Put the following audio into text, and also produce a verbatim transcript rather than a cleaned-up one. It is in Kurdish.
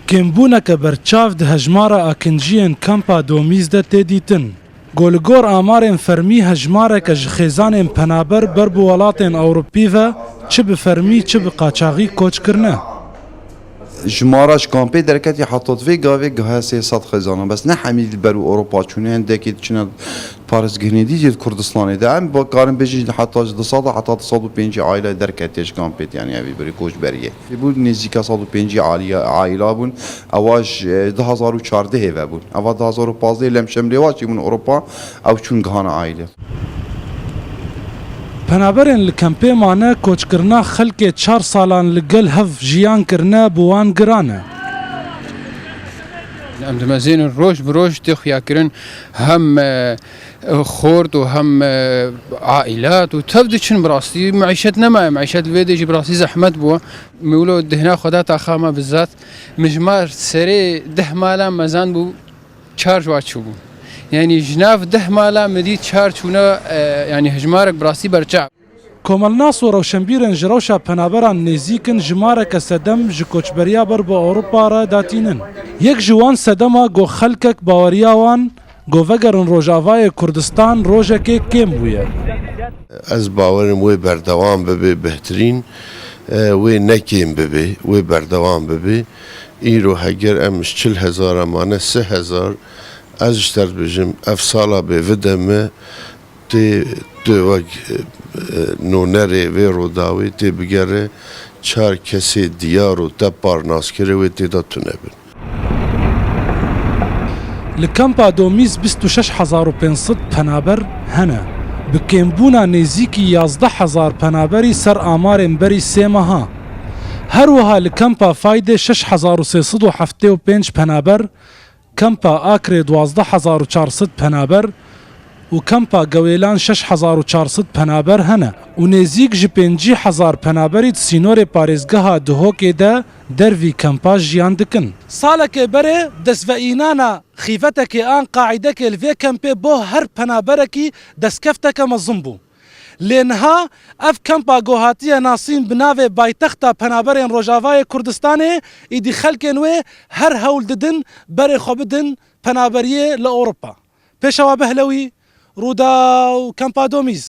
Kêmbûneke berçav di hejmara akinciyên kampa Domîz de tê dîtin. Ku li gor amarên fermî hejmareke ji xêzanên penaber ber bi welatên Ewropî ve çi bi fermî çi bi qaçaxî koç kirine. Jimara ji kampê derketî heta di vê gavê gihe sê sed xêzanan, bes ne hemî li ber û Ewropa çûne, hindekî diçine parêzgehên dî jî di Kurdistanê de. Em karin bêjin heta ji du sed heta du sed û pêncî aîle derketiye ji kampê, yanî evî berî koçberiyê. Bû nêzîka sed û pêncî aîle bûn. Ewa ji du hezar û çardehê ve bûn. Ewa du hezar û pazdehê li Şemlê Êwaşê bûn Ewropa, ew çûn gihana aîlê. Penaberên li kempê mane koçkirina xelkê çar salan li gel hev jiyan kirine bi wan giran e. Em dimezênin roj bi roj tê xuyakirin hem, e, xort û hem, e, ailat û tev diçin bi rastî meîşet nemaye. Meîşet li vê dê jî bi rastî zehmet bû. Min wilo dihna xwe da taxa me bizat. Min ji mar serê deh mala mezan bû. Çar ji wa çûbû. Yanî ji nav deh mala min dît çar çûne, e, yanî hejmarek bi rastî berçav. Komelnas û rewşenbîrên ji rewşa penaberan nêzîk in, jimareke sedem ji koçberiya ber bi Ewropa re datînin. Yek ji wan sedema ku xelkek baweriya wan ku vegerin Rojavayê Kurdistan rojekê kêm bûye. Ez bawerim wê berdewam bibe, bêhtirîn, e, wê ne kêm bibe, wê berdewam bibe. Îro heger em ji çil hezara mane sê hezar, ez ji te re dibêjim, ev sala bê vide me tê, tê wek, e, e, nûnerê vê Rûdawê tê bigere çar kesê diyar û te parnaskirê wê tê de tune bin. Li kampa Domîz bîst û şeş hezar û pênc sed penaber hene. Bi kêmbûna nêzîkî yazdeh hezar penaberî ser amarên berî sê meha. Her wiha li kampa Faydê şeş hezar û sê sed û heftê û pênc penaber, kampa Akrê duwazdeh hezar û çar sed penaber û kampa Gewêlan şeş hezar û çar sed penaber hene û nêzîk ji pêncî hezar penaberî di sînorê parêzgeha Duhokê de dervî kampa jiyan dikin. Salekê berê destveînana xîvetekê an qaîdekê li vê kempê bo her penaberekî destkefteke mezin bû. Lê niha ev kempa ku hatiye nasîn bi navê Paytexta Penaberên Rojavayê Kurdistanê, îdî xelkên wê her hewl didin berê xwe bidin penaberiyê li Ewropa. Pêşewa Behlewî, Rûdaw, Kempa Domîz.